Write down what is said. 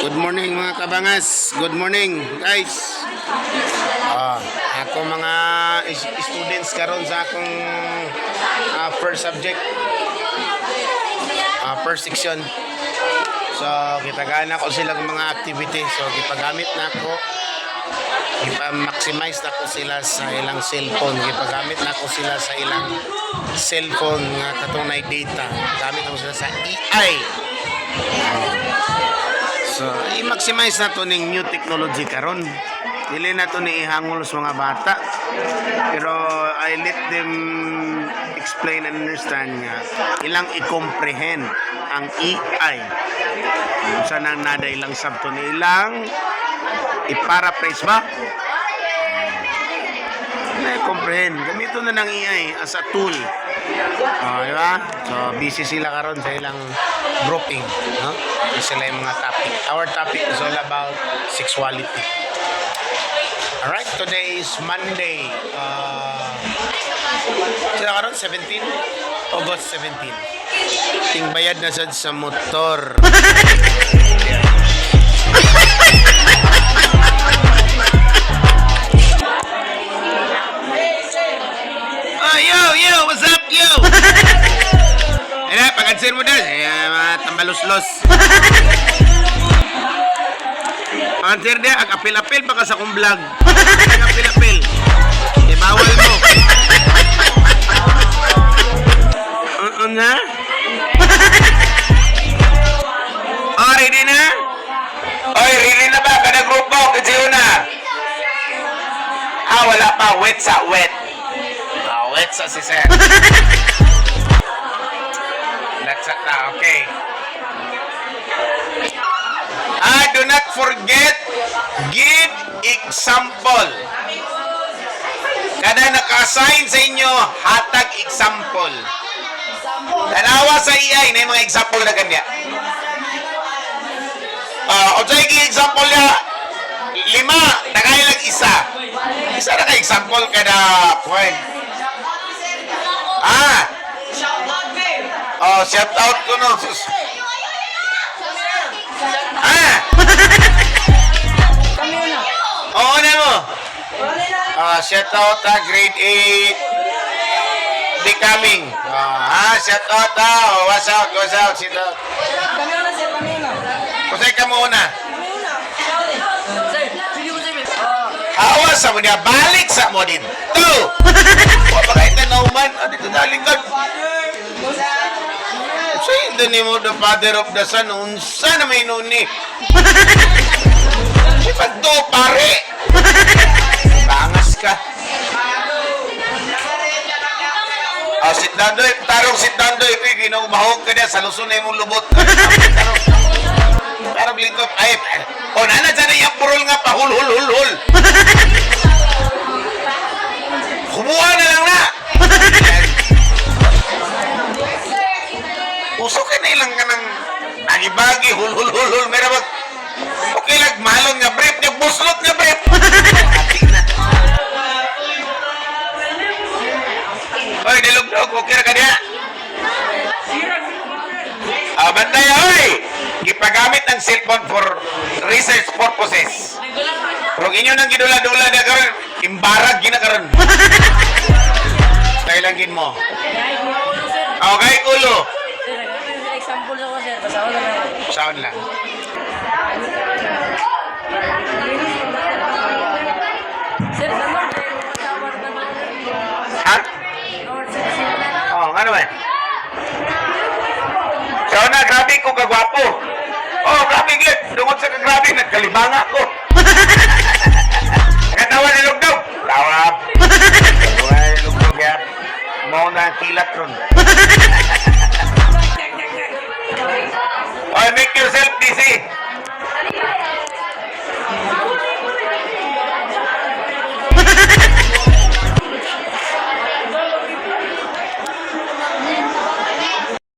Good morning, mga kabangas. Good morning, guys. Ako mga students karon sa akong first subject. First section. So, gitagaan ko silang mga activity. So, gipagamit na ako. Gipa-maximize na ko sila sa ilang cellphone. Gipagamit na ko sila sa ilang cellphone nga katong nay data. Gamit ako sila sa AI. So, i-maximize na to ning new technology karon. Dili na to ni ihangol sa mga bata. Pero I let them explain and understand nga ilang i-comprehend ang AI. Sa nang nada ilang sabto ni ilang i-paraphrase ba? Na comprehend. Gamito na ng AI as a tool. Oh, di ba? So, busy sila karon sa ilang grouping, no? Yung sila yung mga topic. Our topic is all about sexuality. Alright, today is Monday. Sila karon 17? August 17. Ting bayad na sad sa motor. Yeah. Oh, yo, yo, what's up, yo? Ano, pag-answer mo daw, eh, mga tambalos-los. Answer dia, ag apil-apil pa ka sa akong vlog. Ag apil-apil. Eh, bawal mo. Na? Oh, ready na? Oy, ready na ba? Kada grupo, kasi na. Ah, wala pa. Wet sa wet. Ah, wet sa si sir. Let's na, okay. Ah, do not forget, give example. Kada naka-assign sa inyo, hatag example. Tanawa sa AI na yung mga example na kanya. Ah, uh, gi example niya, lima, nagaya lang isa. Isa na ka example kada kwan. Ah, oh, shout out ko no. Sus. Ah! Oo na mo. Ah, shout out grade 8 becoming. Shout out ah. Oh, what's out, what's out, shout out. Kami una, sir, kami una. Kusay ka muna. Kami una. Sir, video mo, sir. Hawa sa mo niya, balik sa mo dito. Wa pa kay tanaw man, ah, dito dalikod. Sa in the name of the Father, of the Son, unsa na may nuni? Si pagto, pare. Bangas ka. Ah, sit down doy. Tarong sit down doy. Ito, ginoo ka niya. Sa Luzon na imong lubot. Tarong. Tarong lingkod. Ay, oh, nana dyan na yung purol nga pa. Hul, hul, hul, hul. Kumuha na lang na. Uso ka na ilang ka ng bagi-bagi, hul, hul, hul, hul. Meron ba? Okay lang, malon nga brief, yung buslot nga brief. Atik na. Oy, nilugdog, okay na ka niya? Ah, bantay, oy! Gipagamit ang cellphone for research purposes. Pero inyo nang gidula-dula na karon, imbarag gina karon. Tayo mo. Okay, ulo. Sir, example ako, sir. Basta wala lang. Sound lang. Sir, sa North, eh. Ha? North, sir. Oh, ano ba? So na, grabe ko kagwapo. Oh, grabe gid. Tungod sa kagrabe, nagkalibanga ko. Nakatawa ni Lugdog. Tawa. Tawa ni Lugdog ya. Mao na ang kilat ron.